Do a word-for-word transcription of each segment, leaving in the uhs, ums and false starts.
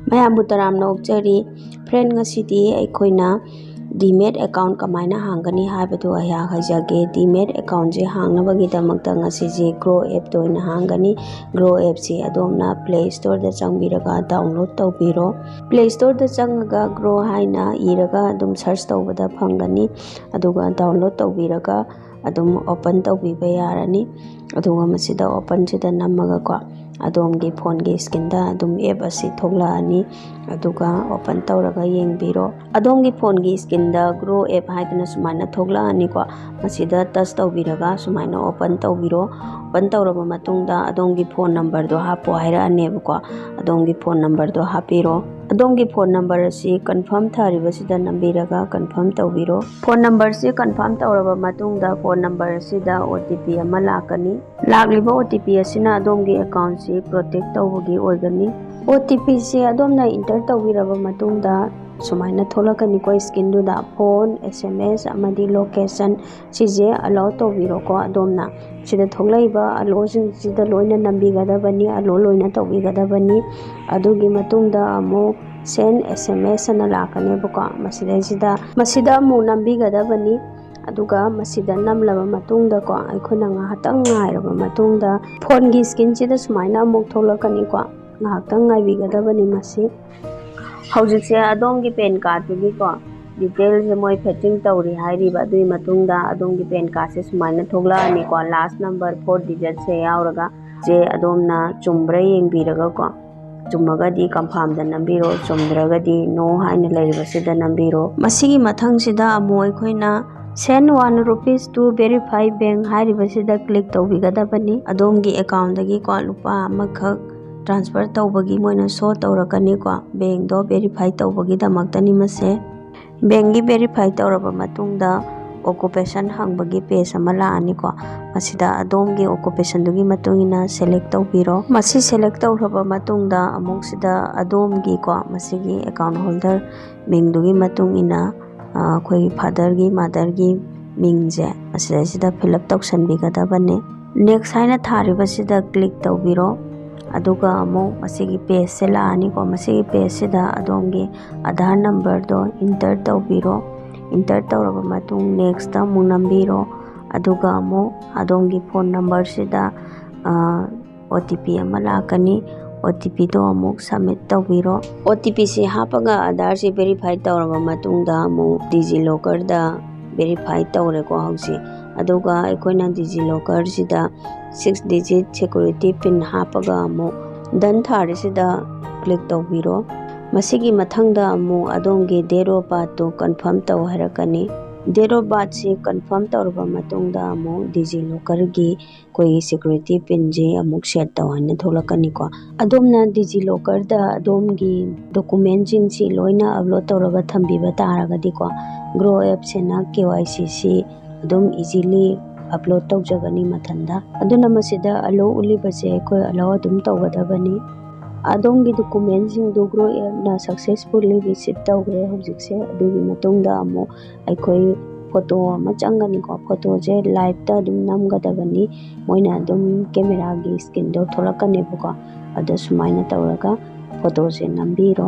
ꯃꯌꯥꯝꯕꯨ ꯇꯔꯥꯝꯅ ꯑꯣꯛꯆꯔꯤ꯫ Friend, ꯉꯁꯤꯗꯤ ꯑꯩꯈꯣꯏꯅ Demat account ꯀꯃꯥꯏꯅ ꯍꯥꯡꯒꯅꯤ ꯍꯥꯏꯕꯗꯨ ꯑꯩꯍꯥꯛ ꯍꯥꯏꯖꯒꯦ꯫ Demat account ꯁꯦ ꯍꯥꯡꯅꯕꯒꯤꯗꯃꯛꯇ ꯉꯁꯤꯁꯦ Groww app ꯇ ꯑꯣꯏꯅ ꯍꯥꯡꯒꯅꯤ꯫ Groww app ꯁꯦ ꯑꯗꯣꯝꯅ Play Store ꯗ ꯆꯪꯕꯤꯔꯒ download ꯇꯧꯕꯤꯔꯣ꯫ Play Store ꯗ ꯆꯪꯉꯒ Groww ꯍꯥꯏꯅ ꯏꯔꯒ ꯑꯗꯨꯝ search ꯇꯧꯕꯗ ꯐꯪꯒꯅꯤ꯫ ꯑꯗꯨꯒ download ꯇꯧꯕꯤꯔꯒ ꯑꯗꯨꯝ open ꯇꯧꯕꯤꯕ ꯌꯥꯔꯅꯤ꯫ ꯑꯗꯨꯒ ꯃꯁꯤꯗ open ꯁꯤꯗ ꯅꯝꯃꯒꯀꯣ, ꯑꯗꯣꯝꯒꯤ phone ꯒꯤ screen ꯗ ꯑꯗꯨꯝ app ꯑꯁꯤ ꯊꯣꯛꯂꯛꯑꯅꯤ꯫ ꯑꯗꯨꯒ open ꯇꯧꯔꯒ ꯌꯦꯡꯕꯤꯔꯣ꯫ ꯑꯗꯣꯝꯒꯤ phone ꯒꯤ screen ꯗ Groww app ꯍꯥꯏꯗꯅ ꯁꯨꯃꯥꯏꯅ ꯊꯣꯛꯂꯛꯑꯅꯤꯀꯣ꯫ ꯃꯁꯤꯗ touch ꯇꯧꯕꯤꯔꯒ ꯁꯨꯃꯥꯏꯅ open ꯇꯧꯕꯤꯔꯣ꯫ Open ꯇꯧꯔꯕ ꯃꯇꯨꯡꯗ ꯑꯗꯣꯝꯒꯤ phone number ꯗꯣ ꯍꯥꯞꯄꯣ ꯍꯥꯏꯔꯛꯑꯅꯦꯕꯀꯣ꯫ ꯑꯗꯣꯝꯒꯤ phone number ꯗꯣ ꯍꯥꯞꯄꯤꯔꯣ꯫ ꯑꯗꯣꯝꯒꯤ phone number ꯑꯁꯤ confirm ꯊꯥꯔꯤꯕꯁꯤꯗ ꯅꯝꯕꯤꯔꯒ confirm ꯇꯧꯕꯤꯔꯣ꯫ Phone number ꯁꯤ confirm ꯇꯧꯔꯕ ꯃꯇꯨꯡꯗ phone number ꯑꯁꯤꯗ O T P ꯑꯃ ꯂꯥꯛꯀꯅꯤ꯫ ꯂꯥꯛꯂꯤꯕ O T P ꯑꯁꯤꯅ ꯑꯗꯣꯝꯒꯤ account ꯁꯤ protect ꯇꯧꯕꯒꯤ ꯑꯣꯏꯒꯅꯤ꯫ O T P ꯁꯤ ꯑꯗꯣꯝꯅ enter ꯇꯧꯕꯤꯔꯕ ꯃꯇꯨꯡꯗ ꯁꯨꯃꯥꯏꯅ ꯊꯣꯛꯂꯛꯀꯅꯤꯀꯣ screen ꯗꯨꯗ, phone, S M S ꯑꯃꯗꯤ location꯫ ꯁꯤꯁꯦ allow ꯇꯧꯕꯤꯔꯣꯀꯣ ꯑꯗꯣꯝꯅ꯫ ꯁꯤꯗ ꯊꯣꯛꯂꯛꯏꯕ allow ꯁꯤꯡꯁꯤꯗ ꯂꯣꯏꯅ ꯅꯝꯕꯤꯒꯗꯕꯅꯤ, allow ꯂꯣꯏꯅ ꯇꯧꯕꯤꯒꯗꯕꯅꯤ꯫ ꯑꯗꯨꯒꯤ ꯃꯇꯨꯡꯗ ꯑꯃꯨꯛ send S M S ꯑꯅ ꯂꯥꯛꯀꯅꯦꯕꯀꯣ꯫ ꯃꯁꯤꯗꯩꯁꯤꯗ, ꯃꯁꯤꯗ ꯑꯃꯨꯛ ꯅꯝꯕꯤꯒꯗꯕꯅꯤ꯫ ꯑꯗꯨꯒ ꯃꯁꯤꯗ ꯅꯝꯂꯕ ꯃꯇꯨꯡꯗꯀꯣ, ꯑꯩꯈꯣꯏꯅ ꯉꯥꯏꯍꯥꯛꯇꯪ ꯉꯥꯏꯔꯕ ꯃꯇꯨꯡꯗ phone ꯒꯤ screen ꯁꯤꯗ ꯁꯨꯃꯥꯏꯅ ꯑꯃꯨꯛ ꯊꯣꯛꯂꯛꯀꯅꯤꯀꯣ꯫ ꯉꯥꯏꯍꯥꯛꯇꯪ ꯉꯥꯏꯕꯤꯒꯗꯕꯅꯤ ꯃꯁꯤ꯫ ꯍꯧꯖꯤꯛꯁꯦ ꯑꯗꯣꯝꯒꯤ PAN card ꯇꯨꯒꯤꯀꯣ detail ꯁꯦ ꯃꯣꯏ fetching ꯇꯧꯔꯤ ꯍꯥꯏꯔꯤꯕ꯫ ꯑꯗꯨꯒꯤ ꯃꯇꯨꯡꯗ ꯑꯗꯣꯝꯒꯤ PAN card ꯁꯦ ꯁꯨꯃꯥꯏꯅ ꯊꯣꯛꯂꯛꯑꯅꯤꯀꯣ꯫ Last number four digit ꯁꯦ ꯌꯥꯎꯔꯒ, ꯁꯦ ꯑꯗꯣꯝꯅ ꯆꯨꯝꯕ꯭ꯔꯥ ꯌꯦꯡꯕꯤꯔꯒꯀꯣ, ꯆꯨꯝꯃꯒꯗꯤ confirm ꯗ ꯅꯝꯕꯤꯔꯣ, ꯆꯨꯝꯗ꯭ꯔꯒꯗꯤ no ꯍꯥꯏꯅ ꯂꯩꯔꯤꯕꯁꯤꯗ ꯅꯝꯕꯤꯔꯣ꯫ ꯃꯁꯤꯒꯤ ꯃꯊꯪꯁꯤꯗ ꯑꯃꯨꯛ ꯑꯩꯈꯣꯏꯅ send one rupees to verify bank ꯍꯥꯏꯔꯤꯕꯁꯤꯗ click ꯇꯧꯕꯤꯒꯗꯕꯅꯤ꯫ ꯑꯗꯣꯝꯒꯤ account ꯗꯒꯤꯀꯣ ꯂꯨꯄꯥ ꯑꯃꯈꯛ transfer ꯇꯧꯕꯒꯤ ꯃꯣꯏꯅ show ꯇꯧꯔꯛꯀꯅꯤꯀꯣ꯫ Bank ꯗꯣ verify ꯇꯧꯕꯒꯤꯗꯃꯛꯇꯅꯤ ꯃꯁꯦ꯫ Bank ꯒꯤ verify ꯇꯧꯔꯕ ꯃꯇꯨꯡꯗ occupation ꯍꯪꯕꯒꯤ page ꯑꯃ ꯂꯥꯛꯑꯅꯤꯀꯣ꯫ ꯃꯁꯤꯗ ꯑꯗꯣꯝꯒꯤ occupation ꯗꯨꯒꯤ ꯃꯇꯨꯡ ꯏꯟꯅ select ꯇꯧꯕꯤꯔꯣ꯫ ꯃꯁꯤ select ꯇꯧꯈ꯭ꯔꯕ ꯃꯇꯨꯡꯗ ꯑꯃꯨꯛ ꯁꯤꯗ ꯑꯗꯣꯝꯒꯤꯀꯣ, ꯃꯁꯤꯒꯤ account holder ꯃꯤꯡꯗꯨꯒꯤ ꯃꯇꯨꯡ ꯏꯟꯅ, ꯑ, ꯑꯩꯈꯣꯏꯒꯤ father ꯒꯤ, mother ꯒꯤ ꯃꯤꯡꯁꯦ ꯑꯁꯤꯗꯩꯁꯤꯗ fill up ꯇꯧꯁꯟꯕꯤꯒꯗꯕꯅꯦ꯫ Next ꯍꯥꯏꯅ ꯊꯥꯔꯤꯕꯁꯤꯗ click ꯇꯧꯕꯤꯔꯣ꯫ ꯑꯗꯨꯒ ꯑꯃꯨꯛ ꯃꯁꯤꯒꯤ ꯄꯦꯖꯁꯦ ꯂꯥꯛꯑꯅꯤꯀꯣ꯫ ꯃꯁꯤꯒꯤ ꯄꯦꯖꯁꯤꯗ ꯑꯗꯣꯝꯒꯤ ꯑꯙꯥꯔ ꯅꯝꯕꯔꯗꯣ ꯏꯟꯇꯔ ꯇꯧꯕꯤꯔꯣ꯫ ꯏꯟꯇꯔ ꯇꯧꯔꯕ ꯃꯇꯨꯡ ꯅꯦꯛꯁꯇ ꯑꯃꯨꯛ ꯅꯝꯕꯤꯔꯣ꯫ ꯑꯗꯨꯒ ꯑꯃꯨꯛ ꯑꯗꯣꯝꯒꯤ ꯐꯣꯟ ꯅꯝꯕꯔꯁꯤꯗ ꯑꯣ ꯇꯤ ꯄꯤ ꯑꯃ ꯂꯥꯛꯀꯅꯤ꯫ ꯑꯣ ꯇꯤ ꯄꯤꯗꯣ ꯑꯃꯨꯛ ꯁꯕꯃꯤꯠ ꯇꯧꯕꯤꯔꯣ꯫ ꯑꯣ ꯇꯤ ꯄꯤꯁꯤ ꯍꯥꯞꯄꯒ ꯑꯙꯥꯔꯁꯤ ꯚꯦꯔꯤꯐꯥꯏ ꯇꯧꯔꯕ ꯃꯇꯨꯡꯗ ꯑꯃꯨꯛ ꯗꯤꯖꯤ ꯂꯣꯀꯔꯗ ꯚꯦꯔꯤꯐꯥꯏ ꯇꯧꯔꯦꯀꯣ ꯍꯧꯖꯤꯛ꯫ ꯑꯗꯨꯒ ꯑꯩꯈꯣꯏꯅ ꯗꯤꯖꯤ ꯂꯣꯀꯔꯁꯤꯗ ꯁꯤꯛꯁ ꯗꯤꯖꯤꯠ ꯁꯦꯀ꯭ꯌꯨꯔꯤꯇꯤ ꯄꯤꯟ ꯍꯥꯞꯄꯒ ꯑꯃꯨꯛ ꯗꯟ ꯊꯥꯔꯤꯁꯤꯗ ꯀ꯭ꯂꯤꯛ ꯇꯧꯕꯤꯔꯣ꯫ ꯃꯁꯤꯒꯤ ꯃꯊꯪꯗ ꯑꯃꯨꯛ ꯑꯗꯣꯝꯒꯤ ꯗꯦꯠ ꯑꯣꯐ ꯕꯥꯔꯠꯇꯨ ꯀꯟꯐꯥꯔꯝ ꯇꯧ ꯍꯥꯏꯔꯛꯀꯅꯤ꯫ ꯗꯦꯠ ꯑꯣꯐ ꯕꯥꯔꯠꯁꯤ ꯀꯟꯐꯥꯔꯝ ꯇꯧꯔꯕ ꯃꯇꯨꯡꯗ ꯑꯃꯨꯛ ꯗꯤꯖꯤ ꯂꯣꯀꯔꯒꯤ ꯑꯩꯈꯣꯏꯒꯤ ꯁꯦꯀ꯭ꯌꯨꯔꯤꯇꯤ ꯄꯤꯟꯁꯦ ꯑꯃꯨꯛ ꯁꯦꯠ ꯇꯧ ꯍꯥꯏꯅ ꯊꯣꯛꯂꯛꯀꯅꯤꯀꯣ꯫ ꯑꯗꯣꯝꯅ ꯗꯤꯖꯤ ꯂꯣꯀꯔꯗ ꯑꯗꯣꯝꯒꯤ ꯗꯣꯀꯨꯃꯦꯟꯁꯤꯡꯁꯤ ꯂꯣꯏꯅ ꯑꯞꯂꯣꯗ ꯇꯧꯔꯒ ꯊꯝꯕꯤꯕ ꯇꯥꯔꯒꯗꯤꯀꯣ, ꯒ꯭ꯔꯣ ꯑꯦꯞꯁꯤꯅ ꯀꯦ ꯋꯥꯏ ꯁꯤ ꯁꯤ ꯑꯗꯨꯝ ꯏꯖꯤꯂꯤ ꯑꯞꯂꯣꯗ ꯇꯧꯖꯒꯅꯤ ꯃꯊꯟꯗ꯫ ꯑꯗꯨꯅ ꯃꯁꯤꯗ ꯑꯂꯣ ꯎꯠꯂꯤꯕꯁꯦ ꯑꯩꯈꯣꯏ ꯑꯂꯣ ꯑꯗꯨꯝ ꯇꯧꯒꯗꯕꯅꯤ꯫ ꯑꯗꯣꯝꯒꯤ ꯗꯣꯀꯨꯃꯦꯟꯁꯤꯡꯗꯨ ꯒ꯭ꯔꯣ ꯑꯦꯞꯅ ꯁꯛꯁꯦꯁꯐꯨꯜꯂꯤ ꯔꯤꯁꯤꯞ ꯇꯧꯈ꯭ꯔꯦ ꯍꯧꯖꯤꯛꯁꯦ꯫ ꯑꯗꯨꯒꯤ ꯃꯇꯨꯡꯗ ꯑꯃꯨꯛ ꯑꯩꯈꯣꯏ ꯐꯣꯇꯣ ꯑꯃ ꯆꯪꯒꯅꯤꯀꯣ꯫ ꯐꯣꯇꯣꯁꯦ ꯂꯥꯏꯞꯇ ꯑꯗꯨꯝ ꯅꯝꯒꯗꯕꯅꯤ꯫ ꯃꯣꯏꯅ ꯑꯗꯨꯝ ꯀꯦꯃꯦꯔꯥꯒꯤ ꯁ꯭ꯀ꯭ꯔꯤꯟꯗꯣ ꯊꯣꯛꯂꯛꯀꯅꯦꯕꯀꯣ꯫ ꯑꯗꯣ ꯁꯨꯃꯥꯏꯅ ꯇꯧꯔꯒ ꯐꯣꯇꯣꯁꯦ ꯅꯝꯕꯤꯔꯣ꯫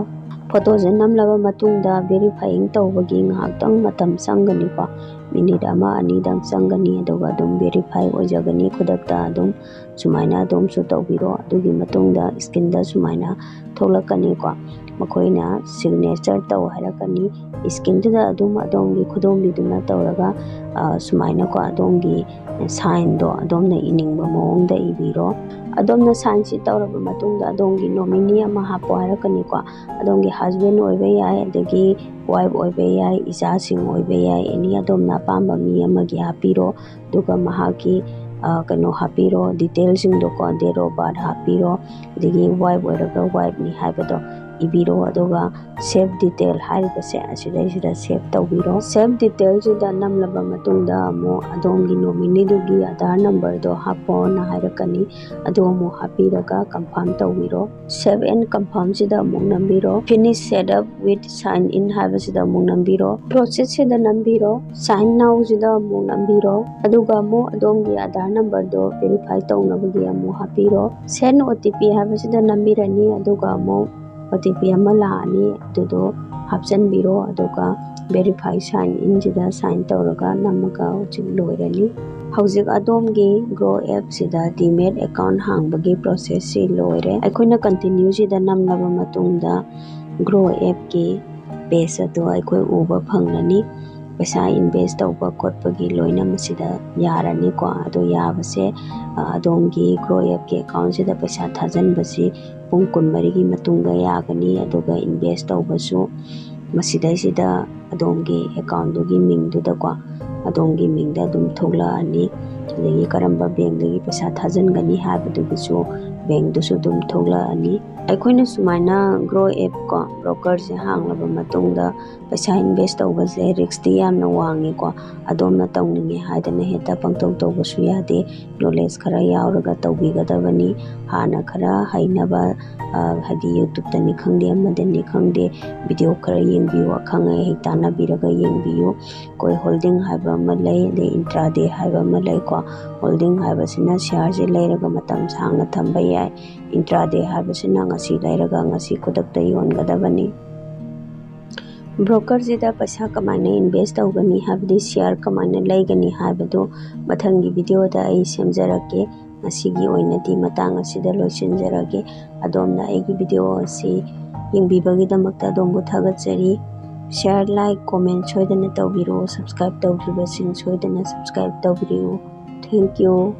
ꯐꯣꯇꯣꯁꯦ ꯅꯝꯂꯕ ꯃꯇꯨꯡꯗ ꯚꯦꯔꯤꯐꯥꯏꯌꯤꯡ ꯇꯧꯕꯒꯤ ꯉꯥꯏꯍꯥꯛꯇꯪ ꯃꯇꯝ ꯆꯪꯒꯅꯤꯀꯣ꯫ ꯃꯤꯅꯤꯠ ꯑꯃ ꯑꯅꯤꯗꯪ ꯆꯪꯒꯅꯤ, ꯑꯗꯨꯒ ꯑꯗꯨꯝ ꯚꯦꯔꯤꯐꯥꯏ ꯑꯣꯏꯖꯒꯅꯤ ꯈꯨꯗꯛꯇ꯫ ꯑꯗꯨꯝ ꯁꯨꯃꯥꯏꯅ ꯑꯗꯣꯝꯁꯨ ꯇꯧꯕꯤꯔꯣ꯫ ꯑꯗꯨꯒꯤ ꯃꯇꯨꯡꯗ ꯁ꯭ꯀ꯭ꯔꯤꯟꯗ ꯁꯨꯃꯥꯏꯅ ꯊꯣꯛꯂꯛꯀꯅꯤꯀꯣ꯫ ꯃꯈꯣꯏꯅ ꯁꯤꯒꯅꯦꯆꯔ ꯇꯧ ꯍꯥꯏꯔꯛꯀꯅꯤ꯫ ꯁ꯭ꯀ꯭ꯔꯤꯟꯗꯨꯗ ꯑꯗꯨꯝ ꯑꯗꯣꯝꯒꯤ ꯈꯨꯗꯣꯝꯕꯤꯗꯨꯅ ꯇꯧꯔꯒ, ꯑ, ꯁꯨꯃꯥꯏꯅꯀꯣ ꯑꯗꯣꯝꯒꯤ ꯁꯥꯏꯟꯗꯣ ꯑꯗꯣꯝꯅ ꯏꯅꯤꯡꯕ ꯃꯑꯣꯡꯗ ꯏꯕꯤꯔꯣ꯫ ꯑꯗꯣꯝꯅ ꯁꯥꯏꯟꯁꯤ ꯇꯧꯔꯕ ꯃꯇꯨꯡꯗ ꯑꯗꯣꯝꯒꯤ ꯅꯣꯃꯤꯅꯤ ꯑꯃ ꯍꯥꯞꯄꯣ ꯍꯥꯏꯔꯛꯀꯅꯤꯀꯣ꯫ ꯑꯗꯣꯝꯒꯤ ꯍꯁꯕꯦꯟ ꯑꯣꯏꯕ ꯌꯥꯏ, ꯑꯗꯒꯤ ꯋꯥꯏꯐ ꯑꯣꯏꯕ ꯌꯥꯏ, ꯏꯆꯥꯁꯤꯡ ꯑꯣꯏꯕ ꯌꯥꯏ, ꯑꯦꯅꯤ ꯑꯗꯣꯝꯅ ꯑꯄꯥꯝꯕ ꯃꯤ ꯑꯃꯒꯤ ꯍꯥꯞꯄꯤꯔꯣ꯫ ꯑꯗꯨꯒ ꯃꯍꯥꯛꯀꯤ, ꯑ, ꯀꯩꯅꯣ ꯍꯥꯞꯄꯤꯔꯣ, ꯗꯤꯇꯦꯜꯁꯤꯡꯗꯣꯀꯣ, date of birth ꯍꯥꯞꯄꯤꯔꯣ, ꯑꯗꯒꯤ ꯋꯥꯏꯐ ꯑꯣꯏꯔꯒ ꯋꯥꯏꯐꯅꯤ ꯍꯥꯏꯕꯗꯣ, ꯏꯕꯤꯔꯣ, ꯑꯗꯨꯒ save detail ꯍꯥꯏꯔꯤꯕꯁꯦ ꯑꯁꯤꯗꯩꯁꯤꯗ save ꯇꯧꯕꯤꯔꯣ꯫ Save detail ꯁꯤꯗ ꯅꯝꯂꯕ ꯃꯇꯨꯡꯗ ꯑꯃꯨꯛ ꯑꯗꯣꯝꯒꯤ nominee ꯗꯨꯒꯤ Aadhaar number ꯗꯣ ꯍꯥꯞꯄꯣꯅ ꯍꯥꯏꯔꯛꯀꯅꯤ, ꯑꯗꯨ ꯑꯃꯨꯛ ꯍꯥꯞꯄꯤꯔꯒ confirm ꯇꯧꯕꯤꯔꯣ꯫ Save and confirm ꯁꯤꯗ ꯑꯃꯨꯛ ꯅꯝꯕꯤꯔꯣ꯫ Finish setup with sign in ꯍꯥꯏꯕꯁꯤꯗ ꯑꯃꯨꯛ ꯅꯝꯕꯤꯔꯣ꯫ Proceed ꯁꯤꯗ ꯅꯝꯕꯤꯔꯣ꯫ Sign now ꯁꯤꯗ ꯑꯃꯨꯛ ꯅꯝꯕꯤꯔꯣ꯫ ꯑꯗꯨꯒ ꯑꯃꯨꯛ ꯑꯗꯣꯝꯒꯤ Aadhaar number ꯗꯣ verify ꯇꯧꯅꯕꯒꯤ ꯑꯃꯨꯛ ꯍꯥꯞꯄꯤꯔꯣ꯫ Send O T P ꯍꯥꯏꯕꯁꯤꯗ ꯅꯝꯕꯤꯔꯅꯤ꯫ ꯑꯗꯨꯒ ꯑꯃꯨꯛ O T P ꯑꯃ ꯂꯥꯛꯑꯅꯤ, ꯑꯗꯨꯗꯣ ꯍꯥꯞꯆꯤꯟꯕꯤꯔꯣ꯫ ꯑꯗꯨꯒ verify sign in ꯁꯤꯗ sign ꯇꯧꯔꯒ ꯅꯝꯃꯒ ꯍꯧꯖꯤꯛ ꯂꯣꯏꯔꯅꯤ꯫ ꯍꯧꯖꯤꯛ ꯑꯗꯣꯝꯒꯤ Groww app ꯁꯤꯗ Demat account ꯍꯥꯡꯕꯒꯤ process ꯁꯤ ꯂꯣꯏꯔꯦ꯫ ꯑꯩꯈꯣꯏꯅ continue ꯁꯤꯗ ꯅꯝꯂꯕ ꯃꯇꯨꯡꯗ Groww app ꯀꯤ page ꯑꯗꯣ ꯑꯩꯈꯣꯏ ꯎꯕ ꯐꯪꯂꯅꯤ꯫ ꯄꯩꯁꯥ invest ꯇꯧꯕ ꯈꯣꯠꯄꯒꯤ ꯂꯣꯏꯅ ꯃꯁꯤꯗ ꯌꯥꯔꯅꯤꯀꯣ꯫ ꯑꯗꯣ ꯌꯥꯕꯁꯦ, ꯑ, ꯑꯗꯣꯝꯒꯤ Groww app ꯀꯤ account ꯁꯤꯗ ꯄꯩꯁꯥ ꯊꯥꯖꯤꯟꯕꯁꯤ ꯄꯨꯡ ꯀꯨꯟꯃꯔꯤꯒꯤ ꯃꯇꯨꯡꯗ ꯌꯥꯒꯅꯤ꯫ ꯑꯗꯨꯒ invest ꯇꯧꯕꯁꯨ ꯃꯁꯤꯗꯩꯁꯤꯗ ꯑꯗꯣꯝꯒꯤ account ꯗꯨꯒꯤ ꯃꯤꯡꯗꯨꯗꯀꯣ, ꯑꯗꯣꯝꯒꯤ ꯃꯤꯡꯗ ꯑꯗꯨꯝ ꯊꯣꯛꯂꯛꯑꯅꯤ꯫ ꯑꯗꯒꯤ ꯀꯔꯝꯕ bank ꯇꯒꯤ ꯄꯩꯁꯥ ꯊꯥꯖꯤꯟꯒꯅꯤ ꯍꯥꯏꯕꯗꯨꯒꯤꯁꯨ bank ꯗꯨꯁꯨ ꯑꯗꯨꯝ ꯊꯣꯛꯂꯛꯑꯅꯤ꯫ ꯑꯩꯈꯣꯏꯅ ꯁꯨꯃꯥꯏꯅ Groww app ꯀꯣ, broker ꯁꯦ ꯍꯥꯡꯂꯕ ꯃꯇꯨꯡꯗ ꯄꯩꯁꯥ invest ꯇꯧꯕꯁꯦ risk ꯇꯤ ꯌꯥꯝꯅ ꯋꯥꯡꯉꯤꯀꯣ꯫ ꯑꯗꯣꯝꯅ ꯇꯧꯅꯤꯡꯉꯦ ꯍꯥꯏꯗꯅ ꯍꯦꯛꯇ ꯄꯪꯇꯧ ꯇꯧꯕꯁꯨ ꯌꯥꯗꯦ꯫ Knowledge ꯈꯔ ꯌꯥꯎꯔꯒ ꯇꯧꯕꯤꯒꯗꯕꯅꯤ꯫ ꯍꯥꯟꯅ ꯈꯔ ꯍꯩꯅꯕ, ꯑ, ꯍꯥꯏꯗꯤ YouTube ꯇꯅꯤ ꯈꯪꯗꯦ, ꯑꯃꯗꯅꯤ ꯈꯪꯗꯦ, video ꯈꯔ ꯌꯦꯡꯕꯤꯌꯨ, ꯑꯈꯪ ꯑꯍꯩ ꯇꯥꯟꯅꯕꯤꯔꯒ ꯌꯦꯡꯕꯤꯌꯨ꯫ ꯑꯩꯈꯣꯏ holding ꯍꯥꯏꯕ ꯑꯃ ꯂꯩ, ꯑꯗꯩ intraday ꯍꯥꯏꯕ ꯑꯃ ꯂꯩꯀꯣ꯫ Holding ꯍꯥꯏꯕꯁꯤꯅ share ꯁꯦ ꯂꯩꯔꯒ ꯃꯇꯝ ꯁꯥꯡꯅ ꯊꯝꯕ ꯌꯥꯏ꯫ Intraday ꯍꯥꯏꯕꯁꯤꯅ ꯉꯁꯤ ꯂꯩꯔꯒ ꯉꯁꯤ ꯈꯨꯗꯛꯇ ꯌꯣꯟꯒꯗꯕꯅꯤ꯫ Broker ꯁꯤꯗ ꯄꯩꯁꯥ ꯀꯃꯥꯏꯅ invest ꯇꯧꯒꯅꯤ ꯍꯥꯏꯕꯗꯤ share ꯀꯃꯥꯏꯅ ꯂꯩꯒꯅꯤ ꯍꯥꯏꯕꯗꯨ ꯃꯊꯪꯒꯤ video ꯗ ꯑꯩ ꯁꯦꯝꯖꯔꯛꯀꯦ꯫ ꯉꯁꯤꯒꯤ ꯑꯣꯏꯅꯗꯤ ꯃꯇꯥꯡ ꯑꯁꯤꯗ ꯂꯣꯏꯁꯤꯟꯖꯔꯒꯦ꯫ ꯑꯗꯣꯝꯅ ꯑꯩꯒꯤ video ꯑꯁꯤ ꯌꯦꯡꯕꯤꯕꯒꯤꯗꯃꯛꯇ ꯑꯗꯣꯝꯕꯨ ꯊꯥꯒꯠꯆꯔꯤ꯫ Share, like, comment ꯁꯣꯏꯗꯅ ꯇꯧꯕꯤꯔꯛꯎ꯫ Subscribe ꯇꯧꯗ꯭ꯔꯤꯕꯁꯤꯡ ꯁꯣꯏꯗꯅ subscribe ꯇꯧꯕꯤꯔꯛꯎ꯫ Thank you꯫